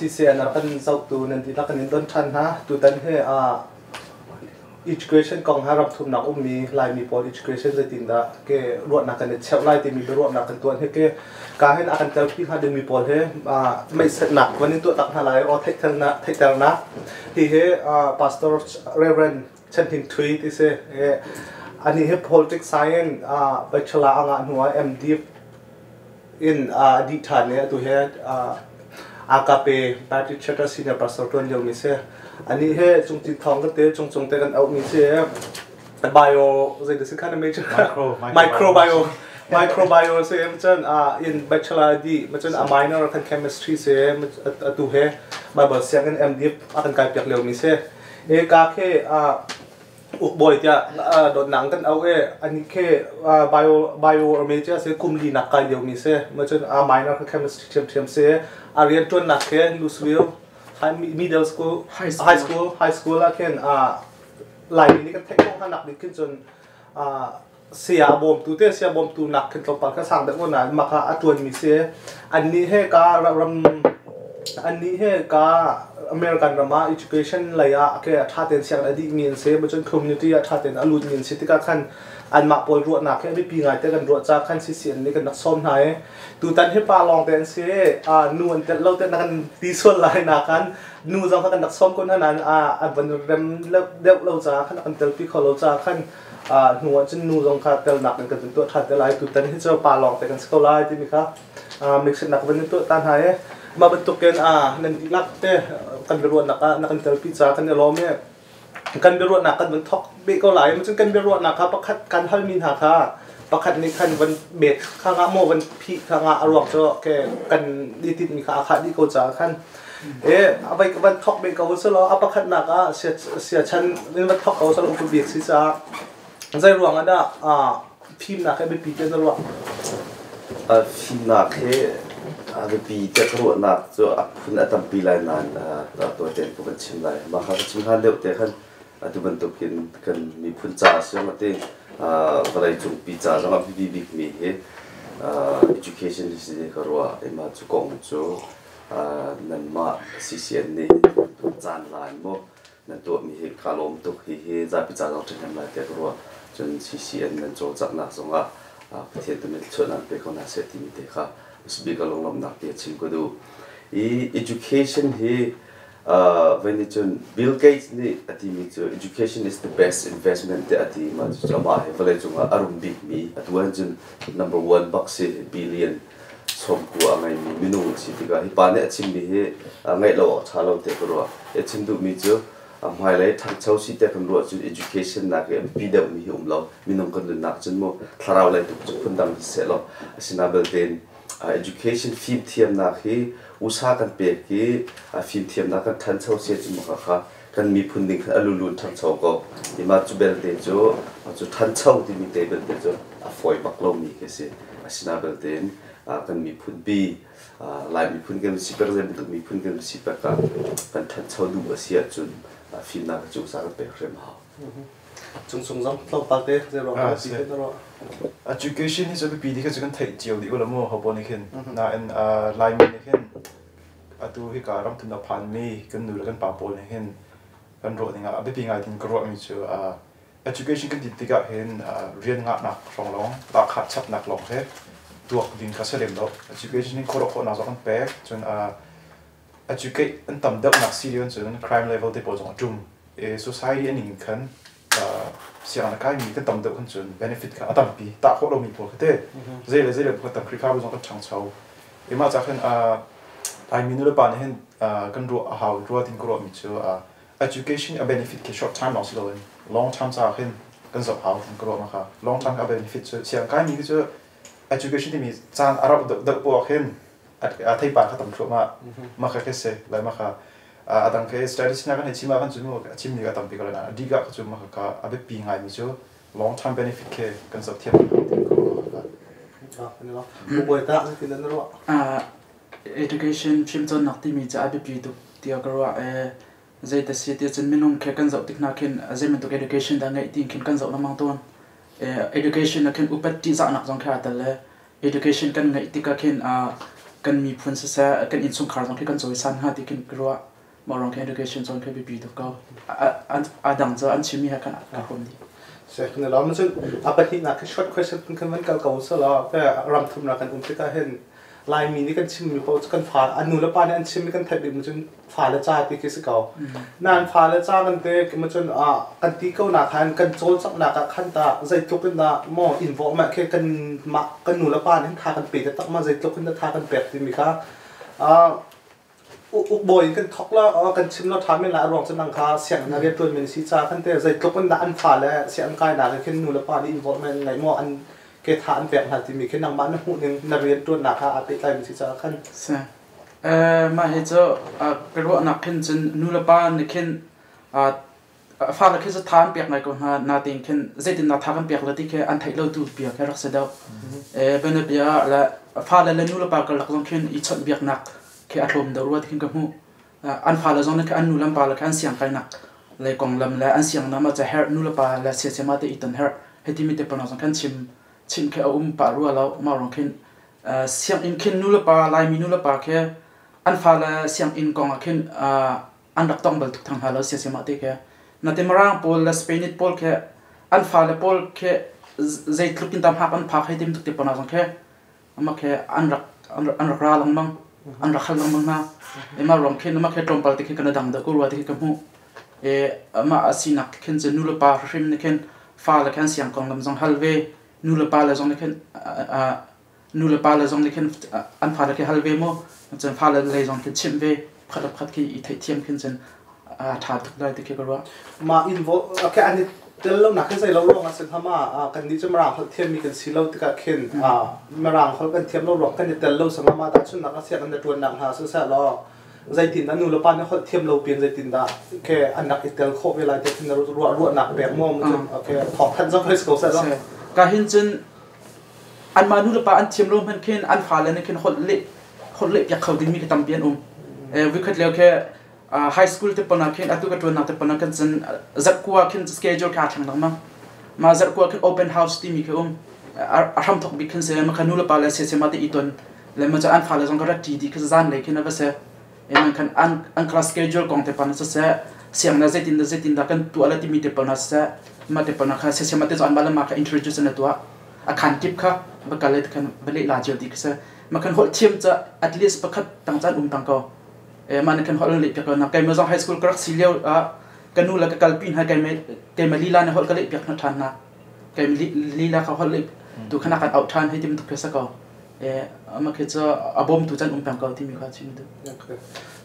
CCN a kan zohtu nan dihlak kan in don ṭhan hna. Tutan hi education kong ha ram thumnak ummi Laimi pawl education zeitindah ke ruahnak kan i cheuh lai timi biaruahnak kan tuah hi ke ka hin a kan telpi hnga dingmi pawl hi meihsetnak van in tuah tak hna lai o theihternak theihternak hi hi Pastor Reverend Chan Hing Thui ti si. Ani hi politics science bachelor a ngah hnu ah MD in a dih ṭhan i atu hi Agape Baptist Church senior pastor ṭuan liomi si. Anih hi Cungcin Thawng kan ti, Cungcung te kan auhmi si. Bio zei si khan major microbio microbio si cun in bachelor di cun a minor kan chemistry si atu he Bible sianginn MD a kan kai piak liomi si. E ka khi ukbawi tiah dawtnak kan auh i anih khi bio bio major si kum li nak kai liomi si ma cun a minor kha chemistry ṭhiamṭhiam si a rianṭuannak khi Louisville middle school high school high school ah khin Laimi nih kan theih khawh hna nak bik khin cun saya bawmtu te saya bawmtu nak khin tlawmpal kha sang deuh ko nain mah kha a ṭuanmi si. Annih he ka ram annih he ka American ram ah education lei ah ke ṭha tein sianginn a dihmi an si, cun community ah ṭha tein a lutmi an si tikah khan anmah pawl ruahnak hi a biapi ngai te kan ruah ca khan CCN nih kan rak sawm hna i tutan hi pa lawng te an si, nu an telh lo te na kan ti sual lai na kan nu zong kha kan rak sawm ko hna nain an van rem deuh lo caah khan a kan telpi kho lo caah khan hnu ah cun nu zong kha telnak in kan tuah ṭhan te lai. Tutan hi cu pa lawng te kan si ko lai timi kha mixnak van in tuah ta hna i mah bantukin nan dihlak te kan biaruahnak ah na kan telpi ca kan i lawm i kan biaruahnak kan van thok beh ko lai. Cun kan biaruahnak kha pakhat kan halmi hna kha pakhat nih khan van bet kha nga maw van phih kha nga a ruang cu ke kan i tinhmi kha a khah dih ko caah khan e avai ka van thok beh ko selaw a pakhatnak ah sia chan in van thok ko selaw upa bik si caah zei ruang ah dah fimnak he biapi te na ruah? Fimnak he a biapi te ka ruahnak cu a phun a tampi lai nain tawi tein ka van chim lai. Mah kha ka chim hlan deuh te khan atu bantukin kan miphun ca si ti vawlei cungpi ca zong a biapi bikmi hi education hi si ka ruah. Ima cu kong cu nanmah CCN nih caan la in maw nan tuahmi hi kaa lawm tuk. Hihi zapi ca zong ṭhahnem lai tiah ka ruah. Cun CCN nan cawlcanghnak zongah Pathian tu nih thluachuah nan pe ko hna seh timi te kha speaker lunglawmhnak bia chim ka duh. I education hi voi nih cun Bill Gates nih a timi cu "Education is the best investment" tiah a ti. Mah cu amah hi vawleicung ah a rum bikmi, atu ahhin cun number one bak si, billion 90 a ngeimi minung a si tikah hi pa nih a chimmi hi ngaih lo awk ṭha lo tiah ka ruah. A chim duhmi cu hmailei ṭhangcho si tiah kan ruah cun education nak i a biapi deuhmi hi um lo. Minung kan nunnak cun mu thlarau lei tuk cu phundang hi seh law asinain belte education fimthiamnak hi usa kan pek i fimthiamnak kan ṭhancho si ahcun mah kha kan miphun ding khan a lulun ṭhangcho ko. I mah cu belte cu cu ṭhancho timi te belte cu a fawi bak lomi khi a si. Asinain belte in kan miphun pi Lai miphun kan si pek, zei bantuk miphun kan si pek ah kan ṭhancho duh a si ahcun fimnak cu usa kan pek hrim a hau. Cungcung zong tlawmpal te zei ruang ah ti na ruah? Education hi cu biapi ti kha cu kan theih cio dih ko la mu ho pawl nih khin. Nain Laimi nih khin atu hika ramthum a phanmi kan nu le kan pa pawl nih hin kan ruah ning ah a biapi ngai tin ka ruahmi cu education kan ti tikah hin rian ngahnak hrawng lawng lahkhah chapnak lawng he tuak ding kha si lem lo. Education hin khuaruah khawhnak zong an pek, cun educate an tam deuhnak si lio cun crime level te pawl zong a ṭum. Society a ning khan sianginn a kaimi kan tam deuh khan cun benefit kha a tampi tah khawh lomi pawl kha te zei le zei le kan tam, Khrihfabu zong kan ṭhangcho i mah ca khan Laimi nu le pa nih hin kan ruah a hau rua tin ka ruahmi cu education a benefit khi short time lawng si loin long term caah khin kan zoh hau tin ka ruah. Mah kha long term a benefit cu siang kaimi khi cu education timi caan a rauh deuh deuh poah khin a theipar kha tam thluahmah. Mah kha khi si lai. Mah kha a dang khi studies na kan hei chim ah khan cu a chimmi ka tampi ko lai nain a dikah kha cu mah kha a biapi ngaimi cu long term benefit khi kan zoh thiam tin ka ruah. Buai ta tin na ruah? Education fimcawnnak timi cu a biapi tuk tiah ka ruah. Zei ta si ti cun minung khi kan zoh tik hna khin zei bantuk education dah ngeih ti khin kan zoh lengmang tawn. Education ah khin upat ṭihzahnak zong khi aa tel le education kan ngeih tikah khin kan Kan miphun siseh, kan innchungkhar zong khi kan cawisan hnga ti khin ka ruah. Mah ruang khi education cawn khi biapi tuk ko. A dang cu an chimmi he khan aa hrawm dih. Second lo cun a pahnihnak khi short question kan van kal ko selaw ram thumnak kan um tikah hin Laimi nih kan chimmi paoh cu kan fa an nu le pa nih an chimmi kan theih bikmi cun fale ca ti khi si ko. Nain fale ca kan te cun kan ti ko nak khan kan cawlcanghnak ah khan tah zeitluk in dah maw involvement khi kan mah kan nu le pa nih tha kan pe taktak ma, zeitluk in dah tha kan pek timi kha ukbawi in kan thok la, kan chim lo ṭha men la. A ruang cu nang kha sianginn ah rianṭuan mi na si ca khan te zeitluk in dah an fale sianginn kainak ah khin nu le pa nih involvement ngeih maw, an ke tha an pek hna timi khi nangmah na hmuh ning, na rianṭuannak kha aa pehtlai mi si caah khan. Si. Mah hi cu ka ruahnak khin cun nu le pa nih khin fale khi cu tha an pek ngai ko hna natein khin zeitindah tha kan pek le ti khi an theih lo tu bia khi rak si deuh. Bianabia ah le fale le nu le pa karlak zong khin i chawnh biaknak khi a tlawm deuh rua ti khin ka hmuh. An fale zong nih khin an nu le an pa le khin an siang kainak le konglam le an siangnam ah ca herh nu le pa le siasema te i ton herh hei timi te pawl zong khan chim chim khi a um pah rua lo. Mah ruang khin sianginn khin nu le pa, Laimi nu le pa khi an fale sianginn kong ah khin an rak tong bal tuk thang hna lo siasema te khi. Natin Mirang pawl le Spainit pawl khi an fale pawl khi zeitluk in tam hak an phak hei tim tuk te pawl zong khi ama khi an rak ra lengmang, an rak hal lengmang hna. Ema ruang khin ama khi tlawmpal te khi kan dang da ko rua ti khi ka hmuh. E ama asinak khin cu nu le pa hrim ne khin fa le khan siang kong lam zong hal ve, nu le pa le zong ne khin nu le pa le zong nih khin an fale khi hal ve mu, cun fale lei zong khin chimh ve, pakhat le pakhat khi i theihthiam khin cun a ṭha tuk lai ti khi ka ruah. Mah involve okay an i tel lo nak hin zei lo ruang ah sin hama kan nih cu Mirang holh thiam mi kan si lo tikah khin Mirang holh kan thiam lo ruang kan i tel lo sang ma ta chun nak a siang an na ṭuan nak hna su seh law, zeitin dah nu le pa nih holh thiam lo piin zeitin dah ke an rak i tel khawh ve lai ti khin ruah ruahnak pek maw mu cun okay thawng thanh zong ko seh law. Ka hin cun anmah nu le pa an thiam lo hmanh khin an fale nih khin holh leh piak kho dingmi khi tampi an um. Vikhat lio khi high school te pon ah khin atu ka ṭuannak te pon ah khin cun zarhkua khin schedule kha aa thleng lengmang. Mah zarhkua khin open house timi khi um. A hramthok bik khin si ma kha nu le pa le siasema te i ton le ma cu an fale zong ka rat ṭi dih khi zan lei khin a va si. Man khan an class schedule kong te pon siseh, siang na zeitin dah zeitin dah kan tuah le timi te pon siseh, mah te pon kha siasema te cu an mah le mah kha introduce an tuah. A khan kip kha va kal le khan va leh la cio ti khi si. Ma khan holh thiam ca at least pakhat tang caan um tang ko. Mah nih khan holh an leh piak ko na. Keimah zong high school ka rak si lio ah ka nu le ka kalpi hna, keimah lila nih holh ka leh piak hna ṭhan hna. Keimah lila kha holh leh tu khan a kan auh ṭhan hei ti bantuk khi si ko. Amah khi cu a bawmtu can um peng ko timi kha chim duh.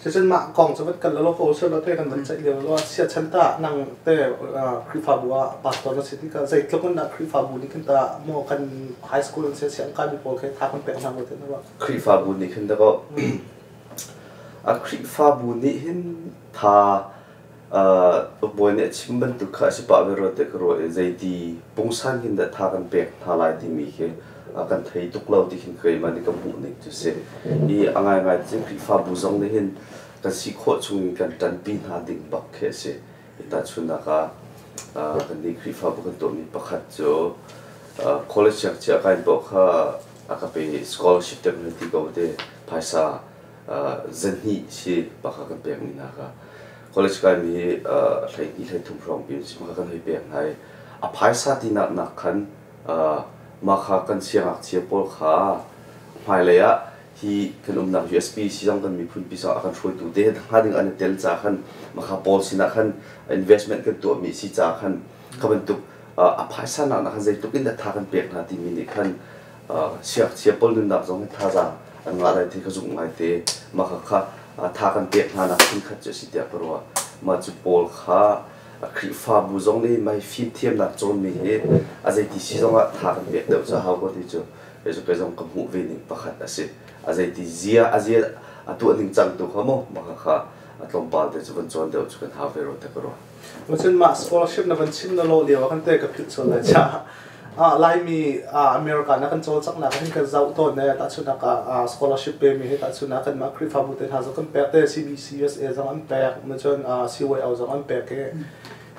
Cucun mah kong cu van kal lo ko seh law te kan van ceih lio lo sia chan ta nang te Khrihfabu ah pastor na si tikah zeitluk in dah Khrihfabu nih khin ta maw kan high school an si siang kai mi pawl khi tha kan pek hna maw ti na ruah? Khrihfabu nih khin dakaw a Khrihfabu nih hin tha bawi nih a chim bantuk kha a si pah ve rua tiah ka ruah i zeiti pungsan hin dah tha kan pek hna lai timi khi kan thei tuk lo ti khin keimah nih ka hmuh ning cu si. I a ngaingai cu Khrihfabu zong nih hin kan si khawh chung in kan ṭanpi hna ding bak khi a si. I tahchunhnak ah kannih Khrihfabu kan tuahmi pakhat cu college siangchia kai paoh kha a ka pe scholarship te kan ti ko te, phaisa zahnih si pakha kan pekmi hna kha college kaimi hi 12 13 hrawng pi si kan hei pek hna i a phaisa tinak nak khan mah kha kan siangngakchia pawl kha hmailei ah hi kan umnak USP si zong kan miphun pi zong a kan hruaitu te hnga ding an i tel ca khan mah kha pawl sinah khan investment kan tuahmi si ca khan kha bantuk a phaisa nak nak khan zeitluk in dah tha kan pek hna timi nih khan siangngakchia pawl nunnak zong hi thazaang an ngah lai ti ka zumh ngai te. Mah kha tha kan pek hna nak phunkhat cu a si tiah ka ruah. Mah cu pawl kha Khrihfabu zong nih mei fimthiamnak cawnmi hi a zeiti si zongah tha kan pek deuh cu a hau ko ti cu kei zong ka hmuh ve ning pakhat a si. A zeiti zia a zia a tuah ning cang tu kha mu mah kha a tlawmpal te cu van cawn deuh cu kan hau ve rua tiah ka ruah. Macun mah scholarship na van chim na lo lio ah kan te ka philh sual lai cha. Laimi America na kan cawlcanghnak hin kan zoh tawn ne. Tahchunhnak ah scholarship pe mi hi tahchunhnak kan mah Khrihfabu te hna zong kan pek te, CBC USA zong an pek, macun CYO zong an pek i.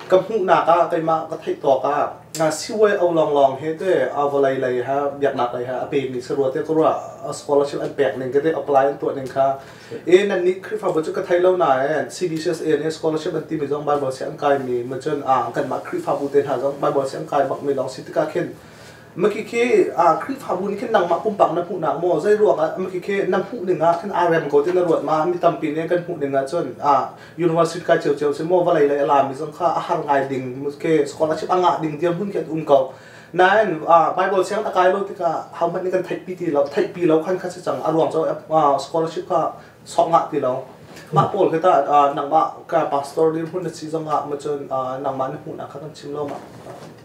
Ka hmuhnak ah keimah ka theih tawk ah CYO lawnglawng he te vawlei lei ha biaknak lei ha a pemi si rua te ka ruah scholarship an pek ning ka te apply an tuah ning kha e nan nih Khrihfabu cu ka thei lo nain CBCSA nih scholarship an timi zong Bible si an kaimi ma cun kanmah Khrihfabu te hna zong Bible si an kai bakmi lawng si tikah khin Maki khi Khrihfabu nih khin nangmah pumpak na hmuhnak maw zei ruangah maki khi na hmuh ning ah khin aa rem ko ti na ruat ma mi tampi nih kan hmuh ning ah cun university kai cio cio si maw vawlei lei a lami zong kha a har ngai ding ke scholarship a ngah ding dirhmun khi an um ko nain Bible siang a kai lo tikah ho hmanh nih kan theihpi ti lo theihpi lo khan kha si cang a ruang cu scholarship kha sok ngah ti lo mah pawl khi tah nangmah ka pastor dirhmun na si zong ah ma cun nangmah na hmuhnak kha kan chim lo ma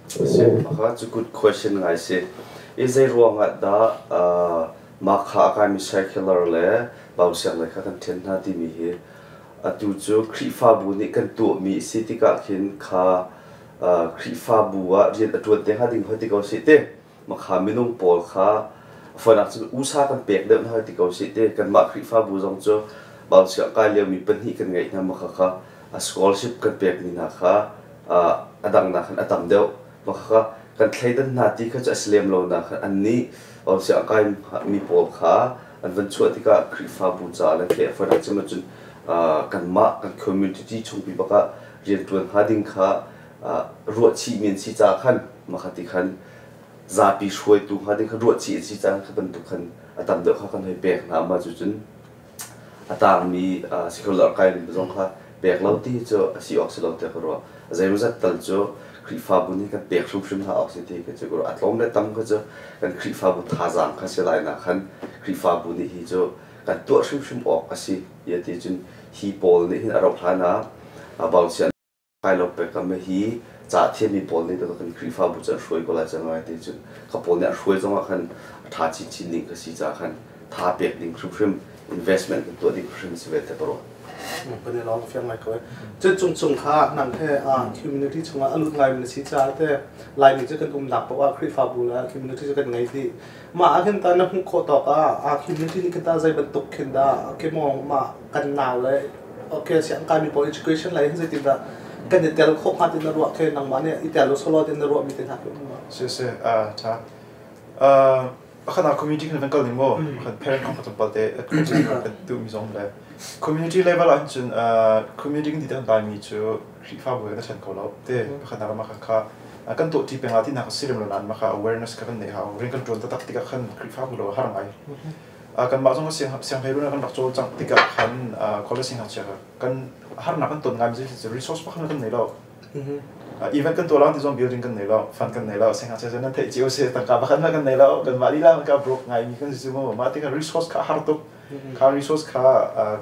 Si, maka cu good question ngai si. I zei ruangah dah mah kha a kaimi secular le bausiak lei kha kan ṭhen hna timi hi atu cu Khrihfabu nih kan tuahmi a si tikah khin kha Khrihfabu ah rian a ṭuan te hnga ding hoi ti ko sih ti. Makha minung pawl kha fawinak cun usa kan pek deuh hna hoi ti ko sih ti. Kanmah Khrihfabu zong cu bausiak kai liomi pahnih kan ngeih hna makha kha a scholarship kan pekmi hna kha a dang nak khan a tam deuh kha kan thleidan hna ti kha cu a si lem lo nak khan annih a kai mi pawl kha an van chuah tikah Khrihfabu ca le ke fanak cem ahcun kanmah kan community chungpi bak ah rianṭuan hnga ding kha ruahchih mi an si ca khan makhati khan zapi hruaitu hnga ding kha ruahchih an si ca kha bantuk khan a tam deuh kha kan hei pek hna ma cu cun a tangmi secular kai zong kha pek lo ti cu a si awk si lo tiah ka ruah. Zeimawzat tal cu Khrihfabu nih kan pek hrimhrim hna awk si ti ka cu ka ruah. A tlawm le tam kha cu kan Khrihfabu thazaang kha si lai nak khan Khrihfabu nih hi cu kan tuah hrimhrim awk a si ti ti cun hi pawl nih hin a rauh hlan ah bauchiah kai lo pek kam hi ca thiammi pawl nih kan Khrihfabu cu an hruai ko lai cang lai ti cun ka pawl nih an hruai zong ah khan a ṭha chinchin ding ka si caah khan tha pek ding hrimhrim investment kan tuah ding hrimhrim si ve te ka ruah. Kan i lawm fiang ngai ko. Cun cung cung kha nang he community chungah a lut ngai mi na si caah te Laimi cu kan umnak paoh ah Khrihfabu le community cu kan ngei dih. Mah ah khin ta na hmuh khawh tawk ah community nih khin ta zei bantuk khin dah ke maw mah kan nau le okay siang kaimi pawl education lei hin zeitindah kan i tel khawh hnga ti na ruah khi nangmah nih i tel solo tin na ruah mi te hna khi um ma si si tha pakhat ah community kan kal ning mo pakhat parent kong khat pal te kan tu mi zong le community level ah cun community kan ti tan lai mi cu Khrihfabu kan ṭhen kho lo te pakhat nak ma kha kan tuah ṭi peng ah ti nak sirim lo nan ma kha awareness ka kan nei hau ring kan ṭuan taktak tikah khan Khrihfabu lo har ngai Kanmah zong sianghleiruun ah kan rak cawlcangh tikah khan college siangngakchia kha kan harnak kan ton ngaimi cu resource pakhat kan nei lo. Event kan tuah lang ti zong building kan nei lo, fund kan nei lo, siangngakchia cu nan theih cio si, tangka pakhat hmanh kan nei lo, kanmah lila ka broke ngaimi kan si cu mu. Mah tikah resource kha a har tuk. Kha resource kha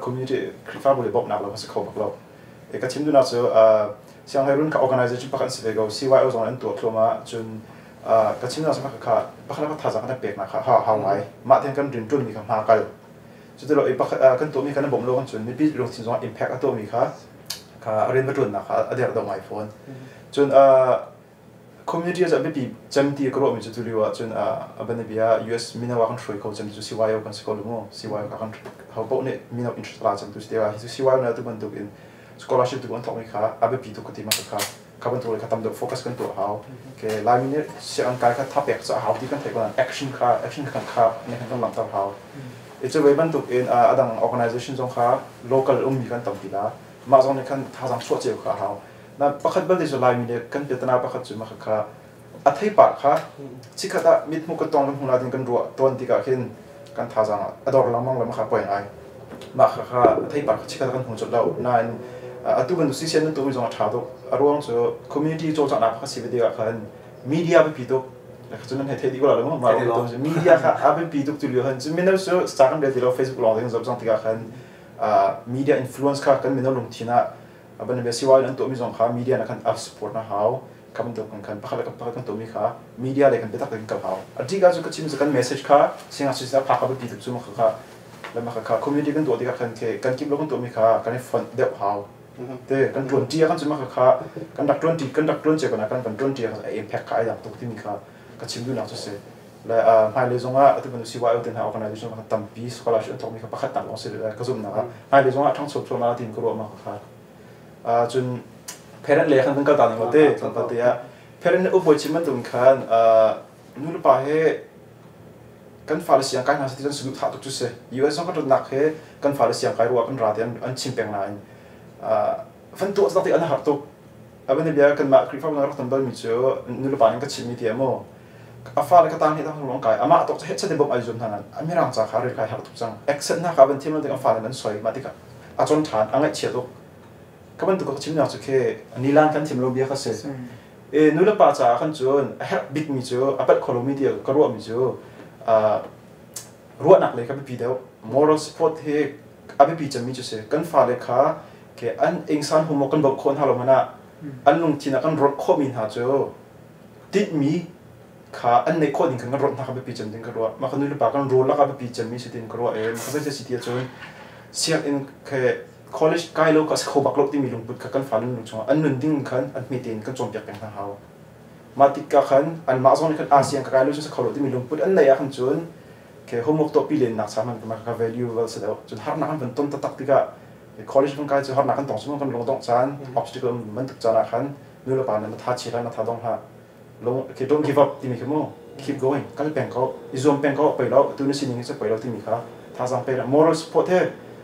community Khrihfabu le bawmhnak lo kha si kho bak lo. Ka chim duhnak cu sianghleiruun kha organization pakhat an si ve ko. CYO zong an tuah thluahmah cun ka chim na kha pakhat kha thazaang kan pek na kha ha hau ngai mah ten kan rin ṭun mi kha hma kal cuti lo pakhat kan tuah mi kan bawmh lo kan cun mipi lungthin zong impact a tuah mi kha kha rian va ṭuan nak kha a der deuh ngai fawn cun community ah biapi cem ti ka ruah mi cu tu lio ah cun a banabia US mino ah kan hruai kho cem cu CYO kan si ko lu mu CYO ka kan ho paoh nih mino interest la cem tu si te hi cu CYO na tu bantuk in scholarship tu kan thawk mi kha a biapi tuk ka ti ma kha kha bantuk le kha tam deuh focus kan tuah hau ke Laimi nih sianginn kai kha tha pek cu a hau ti kan theih ko action kha action kan kha ne kan langhter hau i cu ve bantuk in adang organization zong kha local ummi kan tam ti la mah zong nih khan thazaang chuah cio kha a hau na pakhat balte cu Laimi nih kan piatana pakhat cu mah kha a theipar kha chikhat ah mithmu ka tong kan hmu na din kan ruah tawn tikah khin kan thazaang a dor lengmang le mah kha poi ngai mah kha kha a theipar kha chikhat kan hmu colh lo nain atu bantuk CCN nan tuahmi zong a ṭha tuk a ruang cu community cawlcanghnak kha si ve tikah khan media biapi tuk cu nan hei theih dih ko la lo mah media kha a biapi tuk tu lio han cu mino cu ca kan rel ti lo Facebook lawng te kan zoh cang tikah khan media influence kha kan mino lungthin ah ban bia siwai an tuahmi zong kha media na khan a support na hau kha bantuk kan khan pakhat le pakhat kan tuahmi kha media le kan biatak tein kal hau a ṭik ah cu ka chim cu kan message kha singakchia sinah phak a biapi tuk cu ma kha le ma kha community kan tuah tikah khan ke kan kim lo kan tuahmi kha kan i fonh deuh hau te kan ṭuan ṭi ah kan cu ma kha kan rak ṭuan ṭi kan rak ṭuan cia kan kan ṭuan ṭi ah a impact kha ai dang tuk timi kha ka chim duhnak cu si le hmailei zongah atu bantuk CYO te hna organization kha tampi scholarship an thawkmi kha pakhat nak lawng si ka zumhnak ah hmailei zongah ṭhangcho thluahmah tiin ka ruah ma kha cun. Parent le khan kan kal ta ning te tlawmpal te ah parent nih upoi chim bantuk khan nu le pa he kan fale siang kai hna sati cun saduh thah tuk cu si. US zong kan ratnak he kan fale siang kai ruah kan ra te an chim peng nain van tuah tak ti an har tuk. Abane bia kanmah Khrihfa rak ton balmi cu nu le pa nih ka chimmi ti mu a fale ka tang hi tang rong kai amah tok he chate bom ai zum hna nan amirang ca kha rel kai har tuk cang accent na ka ban thiam tik a fale nan soi ma tikah a chon than a ngaih chia tuk. Ka bantuk ka chimnak cu khi nilan kan thim lo bia kha si. E nu le pa caah khan cun a herh bikmi cu a palh kho lomi ti ka ruahmi cu ruahnak lei kha biapi deuh. Moral support hi a biapi cemmi cu si. Kan fale kha ke an ingsan hum kan bawmh khawh hna lo hmanh ah an lungthin ah kan rawnh khawhmi hna cu tinhmi kha an neih khawh ding khan kan rawnh hna kha biapi cem ding ka ruah. Mah kha nu le pa kan rawl lak ah biapi cemmi si tin ka ruah. E mah kha zei si ti ahcun sianginn khe college kai lo ka si kho bak lo timi lungput kha kan fale lung chungah an nun ding khan an hme tein kan cawnpiak peng hna hau. Mah tikah khan anmah zong nih khan ASEAN ka kai lo cun si kho lo timi lungput an neih ah khan cun ke homework tuahpi len nak sa man ka value val sa deuh. Cun harnak an van ton taktak tikah college van kai cu harnak kan tong cu kan lung dongh caan obstacle bantuk caan ah khan nu le pa nih na tha chi hlah, na tha dong hlah, lung okay, don't give up timi khi mu, keep going, kal peng ko, i zuam peng ko, pei lo tu na sining hi cu pei lo timi kha thazaang pe. Moral support he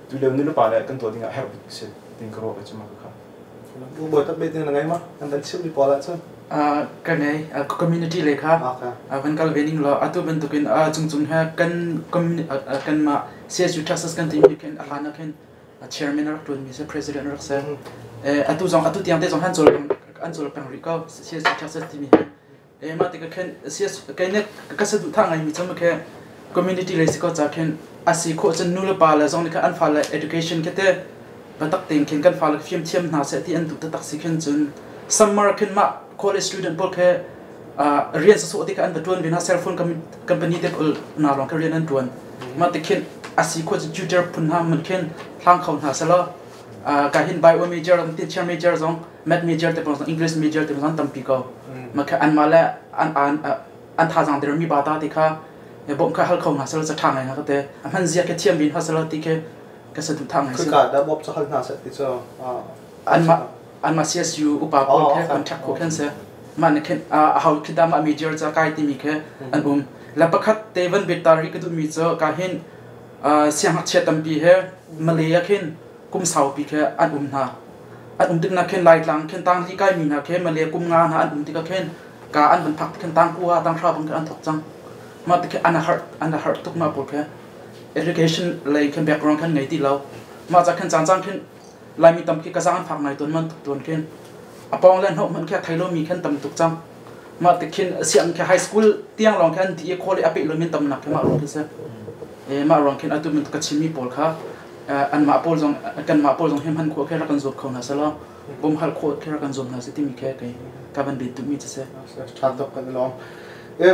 tu lio nu le pa le kan tuah ding ah herh bik si tin ka ruah cu ma kha. Bu boi tak be ding na ngai ma an dan chim mi pawl ah cun? Ka ngei. Community le kha van kal ve ning law atu bantukin cung cung he kan kan mah CSU Texas kan timi khin a hlan ah khin chairman rak tuan mi se, president rak se. Atu zong atu tiang te zong han chol an chol peng rih ko CSU Texas timi hi. E ma te ka khen CS kai ne ka sa du tha ngai mi cham khe community le si ko cha khen asi kho chan nu le pa le zong ni kha an fa le education ke te batak ting khin kan fa le fim thiam hna se ti an du tak si khin cun summer khin ma college student pawl khe rian sa so ti ka an va tuan ve na cell phone company te pawl na long khe rian an tuan. Ma te khin asi kho tutor phun ha mun khin hlang kho hna selo ka hin bio major teacher major zong, math major te pong zong, English major te pong tampi ko. Ma kha an ma le an an an tha jang der mi ba ta ti kha bom kha hal kho hna selo cha tha ngai na ka te a hman zia ke thiam bin ha selo ti ke ka sa du tha ngai si. Ka da bop cha hal hna se ti cho an ma CSU upa pawl khe contact kho khen se ma ne khen a hau khi da ma major cha kai ti mi khe an um la. Pakhat te van bet tari ka du mi cho ka hin siang hak chia tampi he Malay khin kum sau pi khe an um hna an um tik na khin lai tlang khin tang li kai mi na khe Malay kum nga na an um tik khin ka an van phak khin tang kuwa tang hra bang an thok chang ma te an har an har tuk ma pawl khe education lei khin background khan ngei ti lo ma cha khin chang chang khin Laimi tam khi ka zang phak ngai ton man tuk ton khin apong len ho man khe thailo mi khan tam tuk chang ma te khin siang khe high school tiang long khan ti khole ape lo min tam nak khe ma rong khe se e ma rong khin atu min ka chimi pawl kha an ma pawl zong kan ma pawl zong hem han kho khe ra kan zuap kho na salo bom hal kho khe ra kan zuam na se ti mi khe kai ka ban bit tu mi che se. Than tok kan lom e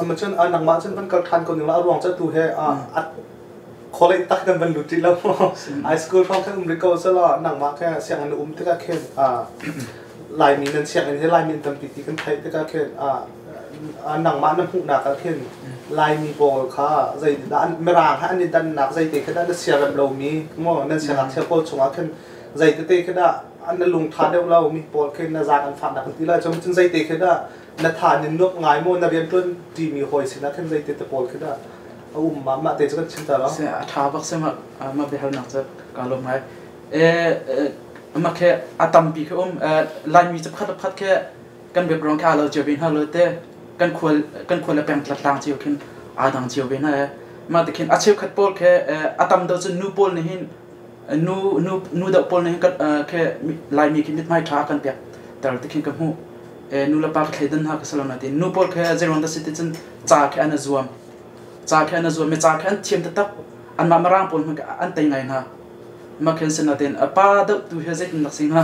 ma chun nang ma chun ban kal than ko ning la ruang cha tu he a college tak kan ban luti lo high school phong khan um ri ko sala nang ma khe siang an um tika khen a lai mi nan siang in he lai min tampi ti kan thai tika khen a nang ma na hmu na ka khen lai mi pawl kha zai da mirang ha an dan nak zai te kha da na siaram lo mi mo nan siang ak pawl chungah khen zai te te kha da an na lung tha deuh lo mi pawl khen na zak an fat nak ti la chum chun zai te kha da na tha nin nup ngai mo na rian tuan ti mi hoi sina khen zai te te pawl kha da um ma ma te chu kan chim ta lo se a tha bak se ma ma be hal nak cha ka lo mai e ma khe atam pi khe um lai mi cha phat phat khe kan background kha lo che bin ha lo te kan khwal kan khwal peng tlat tlang chiu khin adang chiu bin ha ma te khin a cheu khat pawl khe atam do chu nu pawl ni hin nu nu nu da pawl ni kan khe lai mi khi mit mai tha kan pek tar te khin ka mu e nu la pa khe dan ha ka salona te nu pawl khe zeron da citizen cha khe an zuam cha khe an zuam me cha khe an thiam ta tak an ma marang pawl an tai ngai na ma khen sen na ten pa da tu he zet nak sing ha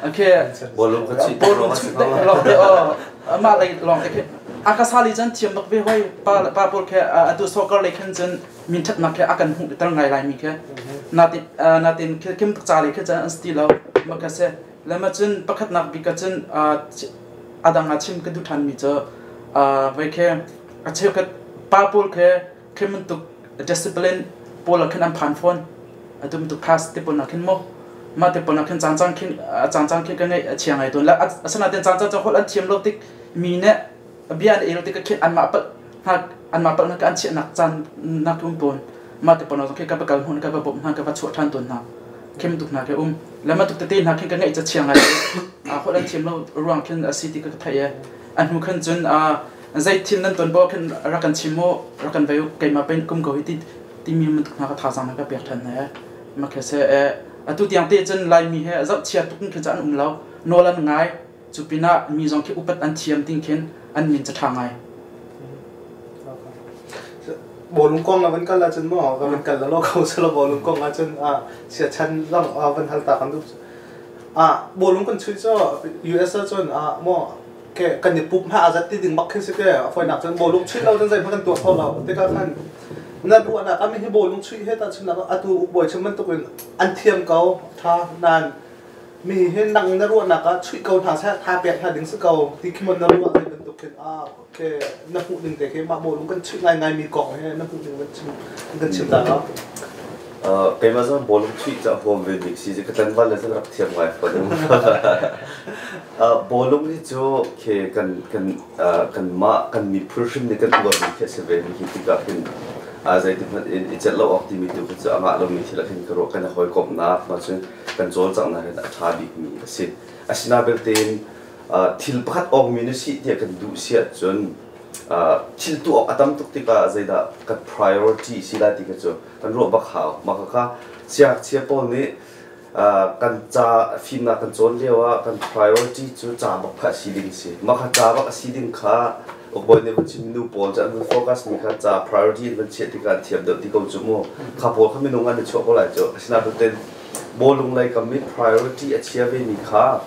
okay bolum ka chi bolum chu te lo te o ma lai long te khe akasali chan thiam bak ve hoi pa pa pawl khe atu soccer le khen chan min that nak khe akan hu tar ngai lai mi khe na tin na tin khe kim tak cha le khe chan an sti lo ma kha se le ma chun pakhat nak bi ka chun adang a chim ka du than mi cho vai khe a cheu ka pa pawl khe khem tuk discipline pawl khen an phan phone atum tu class te pawl na khin mo Mah te pawl khin caan caan khin caan caan khin ka ngaih a chia ngai tawn. Le asinain caan caan cu holh an thiam lo tik mi nih bia an el tik khin anmah palh hna anmah palh hna an chiahnak caan nak um tawn. Mah te pawl khi ka va kal hmun ka va bawmh hna ka va chuah ṭhan tawn hna. Khem tuk hna ke um. Le mah tuk tete hna khin ka ngaih ca chia ngai. Holh an thiam lo ruang khin a si ti ka theih e. A hnu khan cun zei thil nan ton bo khin rak kan chim mu rak kan vei keimah pen kum ko hi ti timi bantuk hna ka thazaang na ka pek ṭhan hna. Ma khe se atu tiang te cun Laimi he zohchia tuk in khin cu an um lo. Nawl an ngai. Cu pinah mi zong khi upat an thiam ting khin an min ca ṭha ngai. Bawlung kong na van kal ahcun maw ka van kal lo ko selo bawlung kong ahcun siachan zong van hal ta kan duh. Bawlung kan chuih cu US ahcun maw ke kan i pup hna azat ti ding bak khi si te foinak cun bawlung chuih lo cun zeihmanh kan tuah kho lo tikah khan na ruahnak ah hi bawlung chuih he ta chun atu ukbawi chim bantuk in an thiam ko tha nan mi hi nang na ruahnak ah chuih ko hna seh tha pek hna ding si ko ti khi mon na ruah zei bantuk khin ah ke na hmuh ding te khi mah bawlung kan chuih ngai ngai mi kong he na hmuh ding kan chim ta lo. Keimah zong bawlung chuih cu a huam ve bik si. Ka tlanval le cun rak thiam ngai fawn. Bawlung hi cu khi kan kan kanmah kan miphun hrim nih kan uarmi khi a si ve. Hi tikah hin zeitik hmanh in i celh lo awk timi tu khi cu a ngah lomi thil ah khin ka ruah. Kan i hawikomhnak ma cun kan cawlcanghnak hin a ṭha bikmi a si. Asinain belte in thil pakhat awkmi na si tiah kan duh si ahcun thil tuah awk a tam tuk tikah zeidah kan priority si lai ti kha cu kan ruah bak hau. Mah khakha siangngakchia pawl nih kan ca fimnak kan cawn lio ah kan priority cu ca bak kha a si ding si. Mah kha ca bak a si ding kha ukbawi nih van chim nu pawl cu an van focus mi kha ca priority an van chiah tikah an thiam deuh ti ko cu mu. Kha pawl kha minung an i chuah ko lai cu. Asinain bawlung lei kam i priority a chia ve mi kha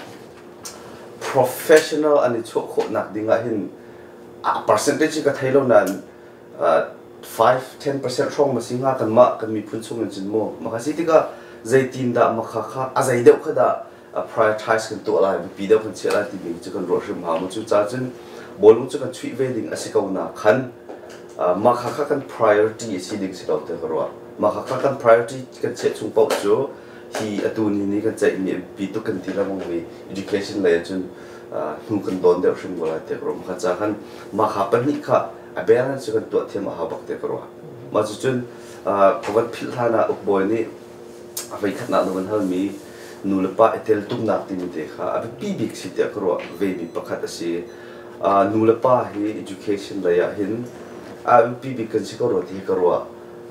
professional an i chuah khawhnak ding ah hin a percentage ka thei lo nain 5 10% hrawng ma si hnga kanmah kan miphun chung in cun mu maka si tikah zeitin dah makha kha a zei deuh kha dah prioritize kan tuah lai biapi deuh kan chiah lai timi cu kan ruah hrim hau mu cu ca cun bawlung cu kan chuih ve ding a si ko na khan makha kha kan priority a si ding si lo te ka ruah makha kha kan priority kan chiah chung paoh cu hi atu ni ni kan ceihmi biapi tuk kan ti lengmang mi education lei ahcun hnu kan dawn deuh hrim ko lai te ka ruah makha ca khan makha pahnih kha a balance cu kan tuah thiam a hau bak te ka ruah. Mah cucun ka van philh hlan ah ukbawi nih a voikhatnak na van halmi nu le pa i teltumnak timi te kha a biapi bik si tiah ka ruah vemi pakhat a si. Nu le pa hi education lei ah hin a biapi bik kan si ko rua ti hi ka ruah.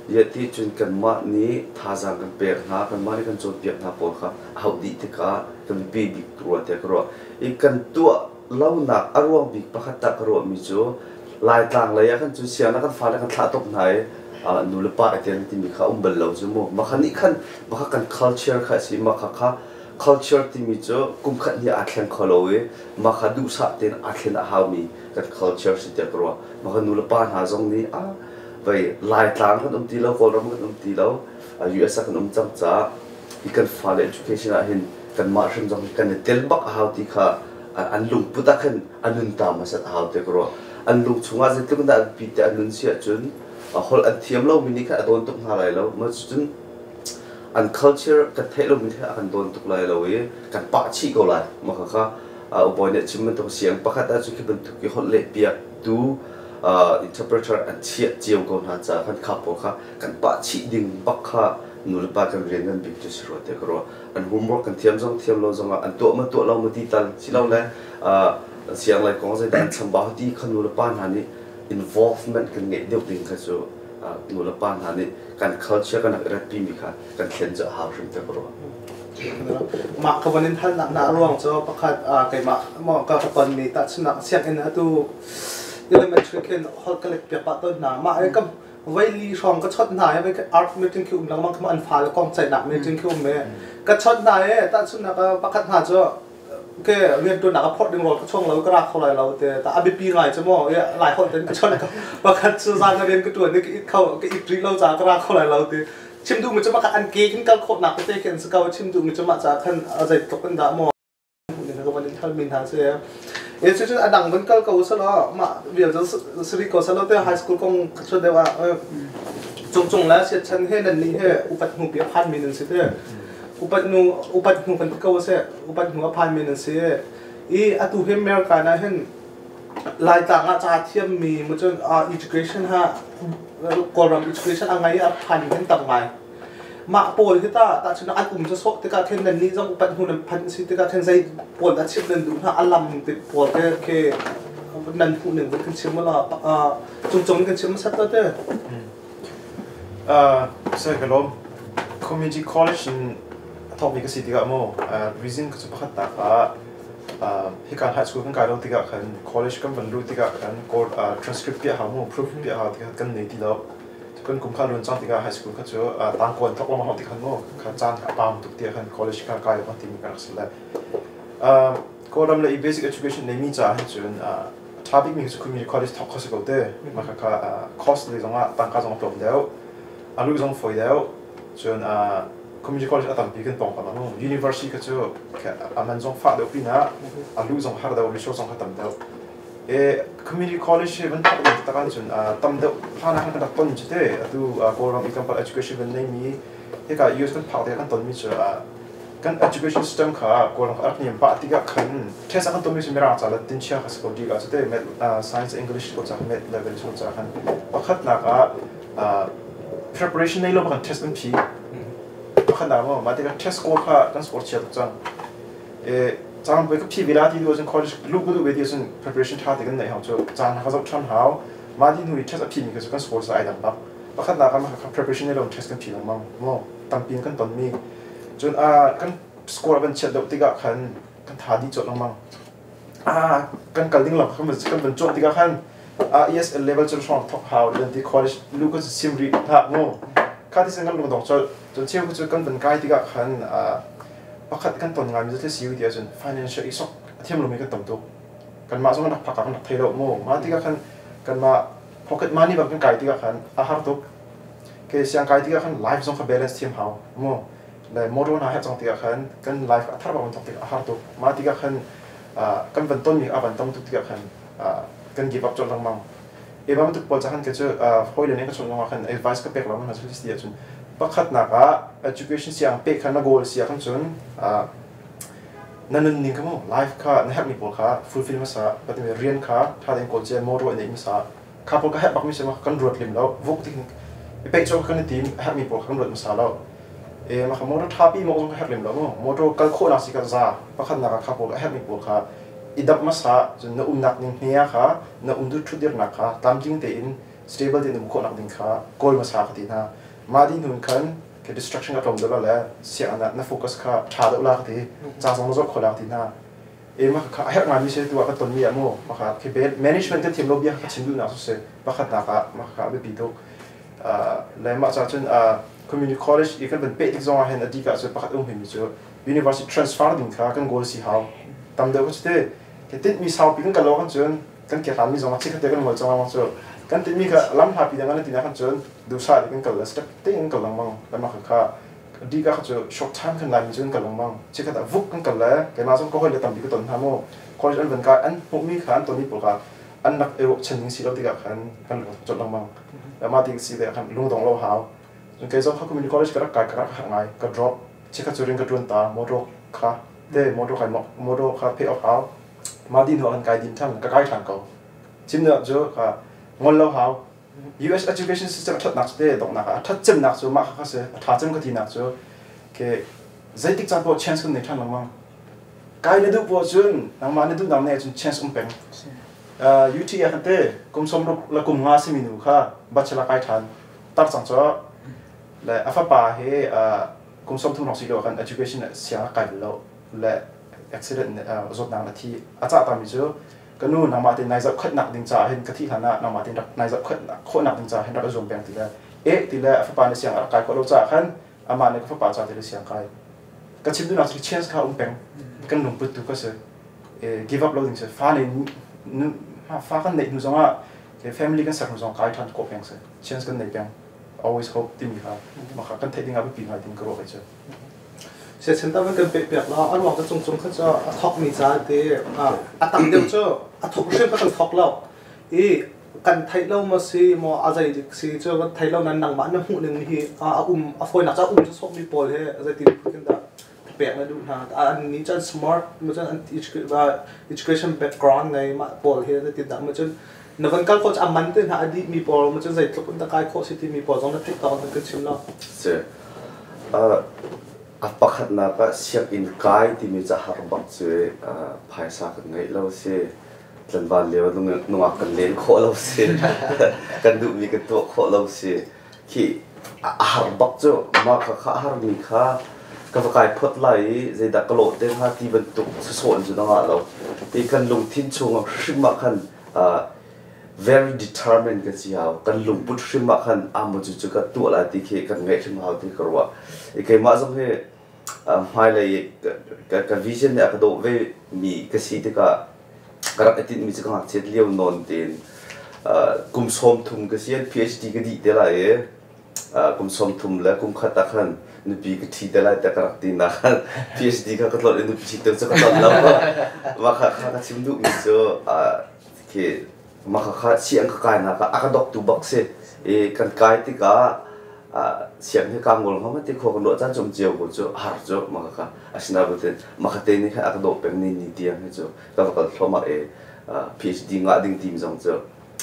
Ti cun kanmah nih thazaang kan pek hna, kanmah nih kan cawnpiak hna pawl kha a hauh dih tikah kan biapi bik rua tiah ka ruah. I kan tuah lonak a ruang bik pakhat tah ka ruahmi cu Laitlang lei ah khan cun sianginn kan fale kan thlah tuk hna i nu le pa i tel timi kha um bal lo cu mu. Mah nih khan mah kan culture kha a si. Mah kha culture timi cu kum khat hnih aa thleng kho lo i mah kha duhsah tein aa thlen a haumi kan culture si tiah ka ruah. Mah kha nu le pa hna zong nih ah vei Laitlang kan um ti lo, Kawlram kan um ti lo, US ah kan um cang caah hi kan fale education ah hin kanmah hrim zong kan i tel bak a hau ti kha an lungput ah khan a nun ta hmasat a hau te ka ruah. An lung chungah zeitluk in dah an pi te an nun si ahcun holh an thiam lomi nih khan a dawn tuk hna lai lo. Mah cucun an culture kan theih lomi nih a kan dawn tuk lai lo i kan pah chih ko lai. Mah kha ubawi nih a chim bantuk siang pakhat ah cun khi bantuk i holh leh piak tu interpreter an chiah cio ko hna caah khan kha pawl kha kan pah chih ding bak kha nu le pa kan rian ngan bik cu si rua tiah ka ruah. An homework kan thiam zong thiam lo zongah an tuah ma tuah lo ma ti tal si lo le siang lai kong zeidah an chambau ti kha nu le pa hna nih involvement kan ngeih deuh ding kha cu nu le pa hna nih kan culture kan rak rat mi kha kan thlen cu a hau hrim te ka ruah. Mah ka van in halnak na ruang cu pakhat keimah maw ka ton mi tahchunak sianginn atu elementary khin hol ka lek piak pah tawn hna mah ai kam voi li hrawng ka chawt hna i art meeting khi um lengmang khi an fale kong ceihnak meeting khi um i ka chawt hna i tahchunhnak pakhat hna cu ke riantuannak a phorh ding rawl ka chuang lo ka ra kho lai lo te ta a biapi ngai cu maw lai holh ten ka chawt pakhat cu zan rian ka tuan i ka it kho ka it rih lo caah ka ra kho lai lo ti chim duhmi cu mah an ke khin kal khawhnak tete khi an si ko chim duhmi cu mah caah khan zeitluk in dah maw ka van in halmi hna si. E cu cun a dang van kal ko selaw mah vial cu siri ko selaw te high school kong ka chuat deuh ah cung cung le siat chan he nan nih he upat hnu pi a phan mi nan si te. Upat nu upat hnu kan ti ko a si. Upat hnu a phanmi nan si. I atu hi America na hin Laitlang ah ca thiammi mu cun education ha Kawlram education a ngei a phan hin tam ngai. Mah pawl hi ta tahchun an um cu sawh tikah khin nan nih zong upat hnu nan phanh si tikah khin zei pawl dah chimh nan duh hna a lam ti pawl te khi nan hmuh ning vun kan chim la cungcung kan chim hmasat lo te. Sai ka lawm. Community college in a thawkmi ka si tikah mu reason ka cu pakhat nak ah hika high school kan kai lo tikah khan college kan van luh tikah khan transcript piah hau mu proof piah hau tikah kan nei ti lo. Kan kum kha luan cang tikah high school kha cu tangkawn thawk lawng hau ti khan mu kha caan kha a pam tuk tiah khan college kha kai kan timi ka rak si le. Kawlram le i basic education neimi caah hin cun ṭha bikmi cu community college thawk kho si ko te. Mah kha cost lei zongah tangka zong a tlawm deuh, a luh zong fawi deuh. Cun community college a tampi kan pawngkam ah university kha cu a man zong fah deuh pinah a luh zong har deuh, resource zong kha tam deuh. Community college hi van thawk ding taktak ahcun tam deuh hlan ah khan kan rak ton cu te. Atu Kawlram i tlangpal education van neimi hika US kan phak tikah kan tonmi cu kan education system kha Kawlram a rak niam pah tikah khan test a kan tonmi cu Mirang ca le tinchia kha si ko ti ka cu te math science English ko ca math level ko ca khan pakhatnak ah preparation nei lo kan test kan phi pakhatnak maw mah tikah test score kha kan score chia tuk cang caan voi ka phi ve la ti tu cun college luh ka duh ve ti cun preparation ṭha te kan neih hau cu caan ka zoh ṭhan hau mah ti hnu i test a phi mi kha cu kan score cu ai dang bak pakhatnak ah preparation nei lo test kan phi lengmang maw tampi in kan ton mi Cun kan score a van chiat deuh tikah khan kan tha dih colh lengmang. Kan kal ding lam kha kan van cawh tikah khan ESL level cun hrawng thok hau dan ti college lu ka sim rih hlah mu. Kha ti sin kan lungdong colh. Cun cheu cu kan van kai tikah khan pakhat kan ton ngaimi cu si ti ahcun financial i sok a thiam lomi kan tam tuk. Kanmah zong rak phak ah kan rak thei lo mu. Mah tikah khan kanmah pocket money bang kan kai tikah khan a har tuk. Ke siang kai tikah khan life zong kha balance thiam hau mu le motor hna he cang tikah khan kan life a thar bang thok tikah a har tuk mah tikah khan kan van ton mi a van tam tuk tikah khan kan give up colh lengmang e ba tuk pawl khan ke cu hoi le ne ka chon longah khan advice ka pek lo hna cu ti ahcun pakhatnak ah education siang pe khan na goal sia khan cun na nun ning kha mu life kha na herh mi pawl kha fulfill hmasa patimi rian kha tha tein kawl cia motor in nei hmasa kha pawl ka herh bakmi si ma kan ruat lim lo vuk ti i peih cawk kan i tim a herhmi pawl kan ruat hmasa lo e ma kha motor thapi mo zong ka herh lim lo mu motor kal khawhnak si ka za pakhatnak ah kha pawl a herhmi pawl kha i dap hmasa cun na umnak ning hne kha na um du thutdirnak kha tlamtling tein stable tein um khawhnak ding kha kawl hmasa ka ti hna mah di hnun khan ke distraction ka tlawm deuh la le siang na focus kha tha deuh la ka ti ca zong na zoh kho la ka ti hna e ma kha a herh ngaimi si tu ah ka tonmi ah mu maka khi management ka thiam lo bia ka chim duhnak cu si pakhatnak ah maka kha a biapi tuk le mah ca cun community college i kan van peh tik zong ah hin a dika cu pakhat um himi cu university transfer ding kha kan goal si hau tam deuh ka te ke tinh mi saupi kan kal lo kan cun kan ke mi zong ah chikhat te kan ngol cang lang cu kan tinh mi kha lam hlapi dang an ti na kan cun dusa te kan kal la step te kan kal lengmang le maka kha dika kha cu short time kan laimi cu kan kal lengmang chikkhat ah vuk kan kal le keimah zong ka hawi le tampi ka ton hna mu college an van kai an hmuhmi kha an tonmi pawl kha an rak i ruahchan ning si lo tikah khan kan lung colh lengmang mah ti si te khan lungdong lo hau cun kei zong kha community college ka rak kai ka rak har ngai ka drop chikkhat cu ring ka ṭuan ta motor kha te motor kai motor kha pay off hau mah di hnu ah kan kai din ṭhan ka kai ṭhan ko cim cu kha ngol lo hau US education system a ṭhatnak cu te donghnak ah a ṭhat cemnak cu mah kha si a ṭha cem ka tinak cu ke zeitik caan poah chance kan nei ṭhan lengmang kai na duh poah cun nangmah na duhnak ne cun chance um peng UT ah khan te kum 60 le kum nga simi nu kha bachelor kai ṭhan tar cang cu le a fapa he kum 30 hrawng si lo khan education siang a kai lo le accident zawtnak na thi a cah tami cu Ka nu nangmah tein nai zohkhenhnak ding caah hin ka thih hlan ah nangmah tein rak nai zohkhenh khawhnak ding caah hin rak i zuam peng ti le eh ti le a fapa nih siang a rak kai khawh lo caah khan amah nih ka fapa ca ti le siang kai ka chim duhnak cu chance kha um peng kan lungput tu kha si give up lo ding si fa nei fa kan neih hnu zongah family kan ser hnu zong kai ṭhan khawh peng si chance kan nei peng always hope timi kha maka kan theih ding ah biapi ngai ding ka ruah kai cu Siachen ta kan peh piak la a ruang cu cung kha cu a thok mi ca te a tam deuh cu a thok hrim kha kan thok lo i kan theih lo ma si maw a zei dik si cu kan thei lo nan nangmah na hmuh ning hi a um a fawinak ca um cu sawk mi pawl he zei ti phun dah. pek na duh hna? An nih cun smart ma cun an education background ngei mah pawl hi na ti dah ma cun na van kal khawh a man te hna a dih mi pawl ma cun zeitluk in dah kai khawh si ti mi pawl zong na theih tawk kan chim lo. Si. A pakhatnak ah sianginn kai timi ca har bak cu phaisa kan ngeih lo si. Tlanval lio nungak kan len khawh lo si. Kan duhmi kan tuah khawh lo si. Khi a har bak cu mah kha kha a harmi kha ka va kai phot lai i zeidah ka lawh te hnga ti bantuk sawsawh in cun a ngah lo. Ti kan lungthin chungah hrim ah khan very determined kan si hau. Kan lungput hrim ah khan aa cu cu ka tuah lai ti khi kan ngaih hrim hau ti ka ruah. I keimah zong hi hmailei ka vision nih a ka dawh ve mi ka si tikah ka rak i tinhmi cu ka ngakchiat lio nawn tein kum 30 ka si PhD ka dih te lai i kum 30 le kum khat ah khan nupi ka ṭhi te lai tiah ka rak ti na khan PhD kha ka tlolh i nupi ṭhi cu ka tlolh lo. Mah kha ka chim duhmi cu khi mah kha siang ka kainak ah a ka doktu bak si i kan kai tikah siang hi kaa ngol hnga ti khua kan ruah caan cum cio ko cu har cu mah kha asinain mah kha te nih khan a ka dawh peng ni ni tiang hi cu ka va kal thluahmah i PhD ngah ding tim zong cu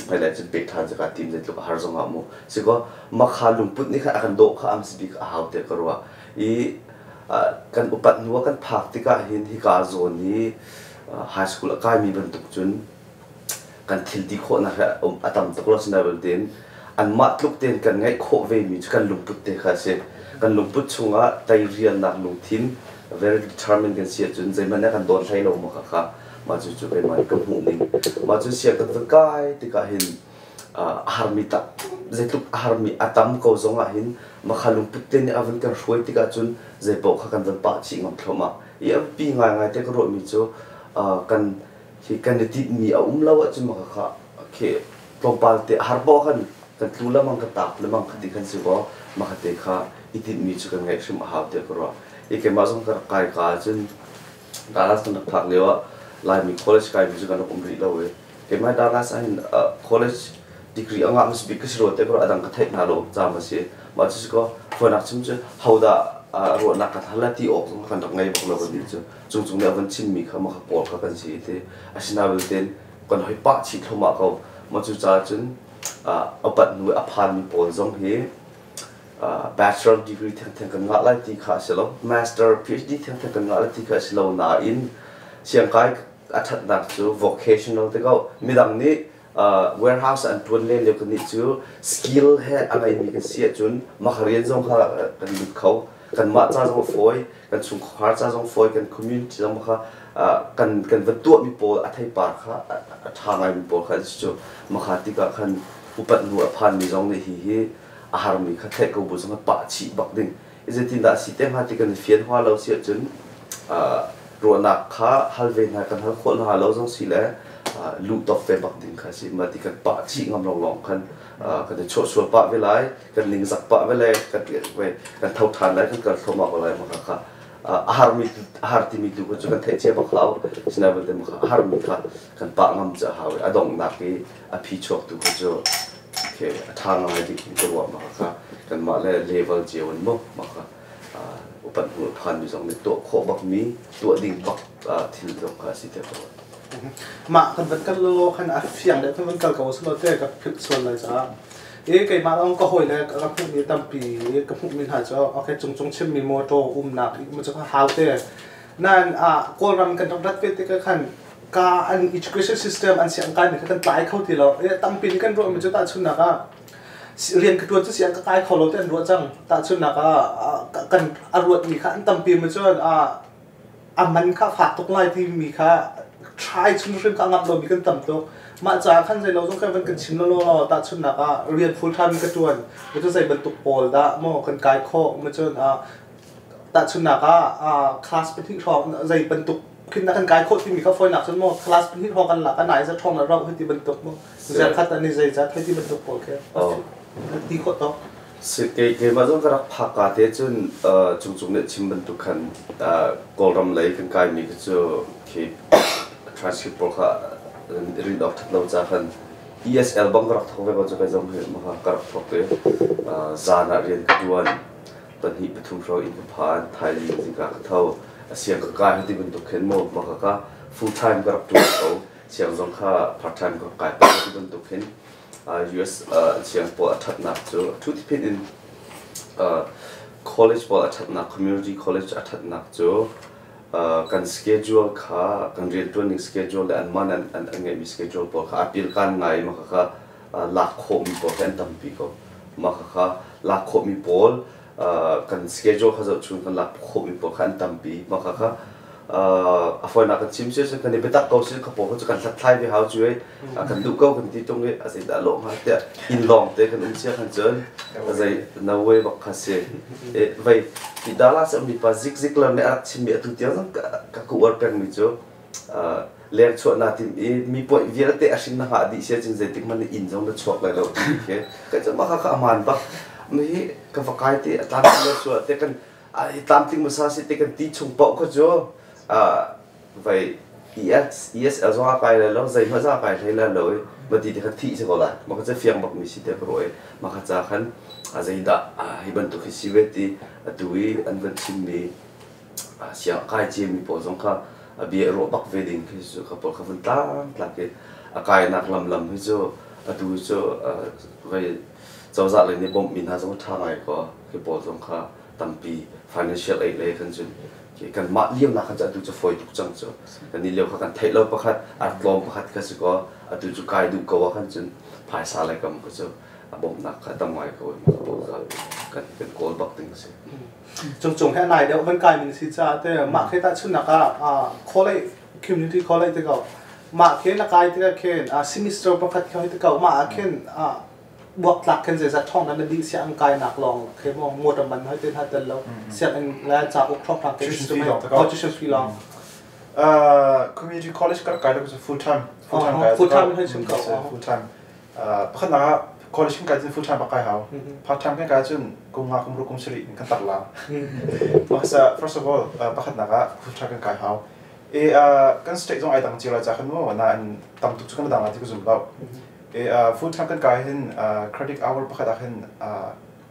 hmailei cun pek ṭhan cu kaa tim zeitluk a har zong ah mu sikaw mah kha lungput nih khan a kan dawh kha am si bik a hau tiah ka ruah i kan upat hnu ah kan phak tikah hin hika zawn hi high school a kaimi bantuk cun kan thil ti khawhnak hi a tam tuk lo sinain tein anmah tluk tein kan ngeih khawh ve mi cu kan lungput te kha a si. Kan lungput chungah teirialnak lungthin very determined kan si ahcun zeihmanh nih kan dawn hlei lo ma kha kha mah cu cu keimah nih ka hmuh ning. Mah cu siang kan van kai tikah hin a harmi tak zeitluk a harmi a tam ko zong ah hin makha lungput te nih a van kan hruai tikah cun zeipaoh kha kan van pah chih ngam thluahmah. I a biapi ngaingai te ka ruahmi cu kan hi kan i tinhmi a um lo ahcun maka kha khi tlawmpal te har bo khan kan tlu lemang kan tap lemang kha ti khan si kaw maka te kha i tinhmi cu kan ngeih hrim a hau tiah ka ruah. I keimah zong ka rak kai ka ahcun Dallas kan rak phak lio ah Laimi college kaimi cu kan rak um rih lo i keimah Dallas ah hin college degree a ngah hmasa bik ka si rua te ka ruah, a dang ka theih hna lo caam a si. Mah cu si kaw fawinak chim cu hodah ruahnak kan hal lai ti awk zong kan rak ngei bak lo kan nih cu. Cungcung nih a van chimmi kha mah kha pawl kha kan si ti. Asinain tein kan hoi pah chih thluahmah ko. Mah cu caah cun a pat hnu i a phanmi pawl zong hi bachelor degree thengtheng kan ngah lai ti kha a si lo. Master PhD thengtheng kan ngah lai ti kha a si lo nain siangkai a ṭhatnak cu vocational te ko. Midang nih warehouse an ṭuan len lio kan nih cu skill he a ngeimi kan si ahcun mah rian zong kha kan lut kho. Kanmah ca zong a fawi, kan chungkhar ca zong fawi, kan community zong kha kan kan va tuahmi pawl a theipar kha a ṭha ngaimi pawl kha an si cu. Makha tikah khan upat hnu a phanmi zong nih hi hi a harmi kha theih ko bu zong pah chih bak ding. Zeitindah a si te hnga ti kan i fian hua lo si ahcun ruahnak kha hal ve hna kan hal khawh hna lo zong si le luh tawk ve bak ding kha si. Mah ti kan pah chih ngam lawnglawng khan kan i chuahsual pah ve lai, kan ningzak pah ve le kan kan tho ṭhan lai, kan kal thluahmah ko lai mah kha a harmi a har timi tu cu kan theih cia bak hau. Sinain belte mah kha a harmi kha kan pah ngam cu a hau i a donghnak i a phi chuak tu kha cu a ṭha ngai ding in ka ruah. Mah kha kanmah le level cio in mu mah kha upat hnu phanmi zong nih tuah khawh bakmi tuah ding bak thil zong kha a si tiah ka ruah. Mah kan van kal lo khan a fiang deuh kan van kal ko silo te ka philh sual lai caah i keimah lawng ka hawi le ka hmuhmi tampi ka hmuhmi hna cu okay cungcung chimmi motor umnak i cu hau te nain Kawlram kan rak rat ve tikah khan ka an education system an siang kai kha kan tlai kho ti lo. Tampi nih kan ruahmi cu tahchunhnak ah rian ka ṭuan cu siang ka kai kho lo ti an ruah cang. Tahchunhnak ah kan a ruatmi kha an tampi mi cun a man kha fak tuk lai timi kha try chung hrim kha ngamh lomi kan tam tuk. Mah caah khan zei lo zong kan van kan chim lo law tahchunhnak ah rian full time ka ṭuan cu zei bantuk pawl dah maw kan kai khawh ma cun tahchunhnak ah class pahnih hrawng zei bantuk khin na kan kai khawh timi kha fawinak cun maw class pahnih hrawng kan lak a nai za ṭhawng na rauh hei ti bantuk maw zarkhat an i zeizat hei ti bantuk pawl khi ti khawh tawk. Keimah zong ka rak phak ka te cun cungcung nih chim bantuk khan Kawlram lei kan kaimi kha cu khi transcript pawl kha rin awk ṭhat lo ca khan ESL bang ka rak thawk ve ko cu kai zong hi ka rak thawk i zan ah rian ka ṭuan. Pahnih pathum hrawng inn ka phan, thaizing zingka ka tho. A siang ka kai ti bantuk khin mu ma ka ka full time ka rak ṭuan ko. Siang zong kha part time ka rak kai pah ti bantuk khin US siang pawl a ṭhatnak cu thu ti phin in college pawl a ṭhatnak, community college a ṭhatnak cu kan schedule kha, kan rianṭuan ning schedule le anmah an an ngeihmi schedule pawl kha a pilkan ngai ma kha lak khawhmi pawl khi an tampi ko. Mah khakha lak khawhmi pawl, kan schedule kha zoh chung kan lak khawhmi pawl kha an tampi. Mah khakha a fawinak kan chim si kan i biatak ko si kha pawl kha cu kan hlathlai ve hau cu ei kan duh ko kan ti tung i a zeidah lawh hnga tiah inn lawng te kan um sia khan cun a zei no way bak kha si. Vei ti Dallas um mi pa Zig Ziglar nih a rak chimmi atu tiang zong ka ka uar pengmi cu, leng chuah naa tim i mi poih vialte a hrin na hngah dih sia cun zeitik hmanh inn zong na chuak lai lo ti khi ka cu mah kha aman bak. Mi hi ka va kai te a tlamtling lo sual te kan ai tlamtling hmasa si te kan ti chung paoh kha cu vai ES ESL zong a kai lai lo, zeihmanh zong a kai hlei lai lo i ma ti te kha thih si ko lai. Ma kha cu fiang bak mi si te ka ruah i ma kha ca khan zeidah hi bantuk hi si ve ti atu i an van chim mi siang kai ciami pawl zong kha a bia ruah bak ve ding khi cu ka pawl kha vun tlangtlak i a kainak lam lam hi cu atu cu vai cozah lei nih bawmhmi hna zong ṭha ngai ko. Khi pawl zong kha tampi financial aid lei khan cun kan mah lio nak khan cu atu cu fawi tuk cang cu. Kan nih lio kha kan theih lo pakhat, a tlawm pakhat kha si ko. Atu cu kai duh ko ah khan cun phaisa lei kam kha cu a bawmhnak kha tam ngai ko. Pawl kha kan kan kawl bak ding si. Cung he nai deuh van kai min si ca te mah khi ta chun nak ah college, community college te ko mah khi na kai te khin semester pakhat khi te ko mah khin buak tlak khin zeizat thong na di siang kai nak long khi mo motor man hoi te na tel lo siang in la cha uk thong thang ke tuition fee long. Community college ka kai lo full time, full time kai. Full time hoi chim ko. Full time pakhat na college kan kai cun full time bak kai hau. Part time kan kai cun kum nga, kum ruk, kum sarih kan tar la. Masa first of all, pakhat nak ah full time kan kai hau e. Kan state zong ai dang cio lai ca khan mu na in tam tuk cu kan dang lai ti ka zum lo e. Full time kan kai hin credit hour pakhat ah hin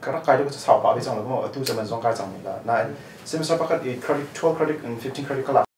ka rak kai lo cu sau pa ve cang lo mu. Atu zaman zong kai cang mi la nain semester pakhat i credit 12 credit and 15 credit ka lak.